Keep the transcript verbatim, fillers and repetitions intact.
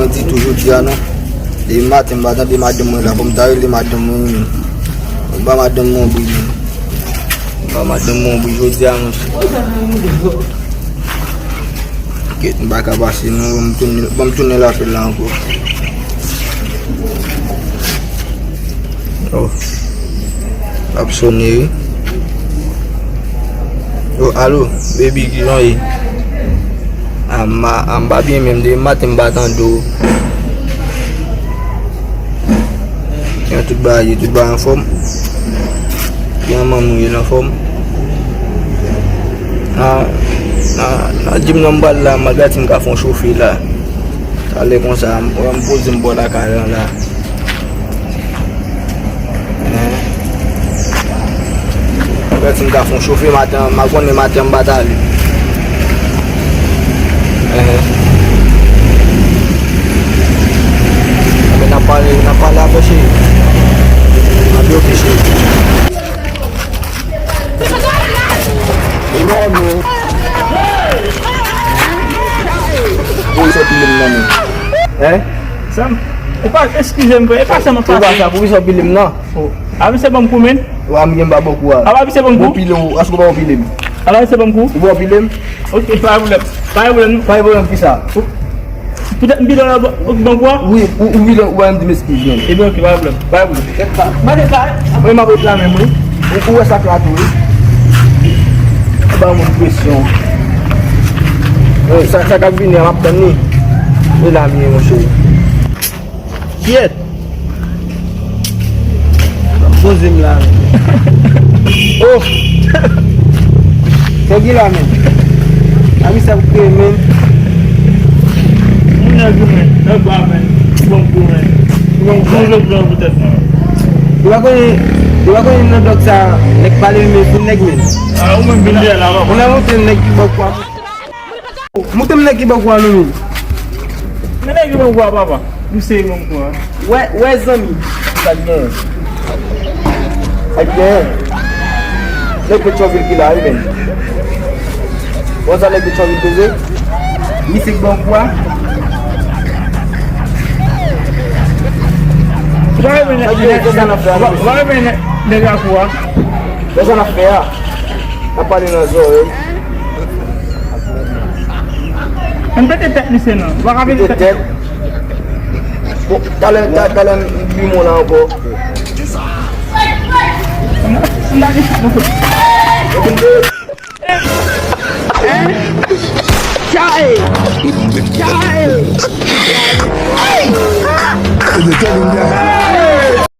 Di tou jodi a non. Depi maten m pa tande madanm mwen la, fò m ta rele madanm mwen wi. Mwen ba madanm mwen yon bri wi. Mwen ba madanm mwen yon bri jodi a, monchè. Kèt, m pa ka pase non, ban m tounen, ban m tounen lapèl la ankò. Oh. L ap sonnen wi. Oh, alo, baby, kijan w ye? A, m pa, a, m pa byen menm, depi maten m pa tande w. Kijan tout bagay ye, tout bagay anfòm? Kijan manman w ye, l anfòm? Nan, nan, nan gym nan m pral la, m al gade si m ka fè yon chofe la. Talè konsa, m, m poze m bò lakay lan la. Mwen ti m ka fè yon chofe maten an, m a konnen maten an m pa t ale. Enhen. Enben, n ap pale, n ap pale apre cheri. N ap yo cheri. Poukisa w pile m nan men? Hein? Sa m, e pa, eskize m, frè, e pa sa m ap pase. Poukisa w pile m nan? Oh. A misye ban m kou, men. Wa, m gen ba bon kou a. A pa misye ban m kou? Bon pile ou, aske w pa bon pile m? A pa misye ban m kou? Ou bon pile m? Ok, pa gen pwoblèm. Pa gen pwoblèm, non. Pa gen pwoblèm ki sa? Poutèt m pile w la, ou ban m kou a? Wi, ou, ou pile, ou ba m di m eskize m. Ebyen, ok, pa gen pwoblèm. Pa gen pwoblèm. Kèt pa. Mande sa, eh. Mwen, m ap ret la menm, wi. Ou, ou wè sa k la tou, wi. Ou ba moun presyon. Eh, sa, sa k ap vini a, m ap tann li. E la m ye, monchè. Kyèt! Poze m la, men. Oh! Sa w gen la, men? A misye ap kriye, men. Moun nèg yo, men. Nèg ba, men. Bon kou, men. Bon kou, jòt blan pou tèt mwen. Ou pa konnen, ou pa konnen nan dòk sa, nèg pale, men, pou nèg, men. A, ou menm vin dèyè la, papa. Ou nan monte nèg ki bò kwa. Moute m nèg ki ban kou a non, men. Men nèg ki ban kou a, papa. M seye ban kou a. Wè, wè, zanmi. Sa k genyen? Sa k genyen? Nèg Petyonvil ki la, wi, men. Bon, sa nèg Petyonvil peze? Misye k ban kou a? Sa k genyen? Fè sa n ap fè a, non, men. Fè sa n ap fè a. N ap pale nan zòrèy. Ann pete tèt misye non. Ou pa ka pete tèt. Bon, talè, ta-, talè m pi mou la ankò. Chay! Chay! Ay!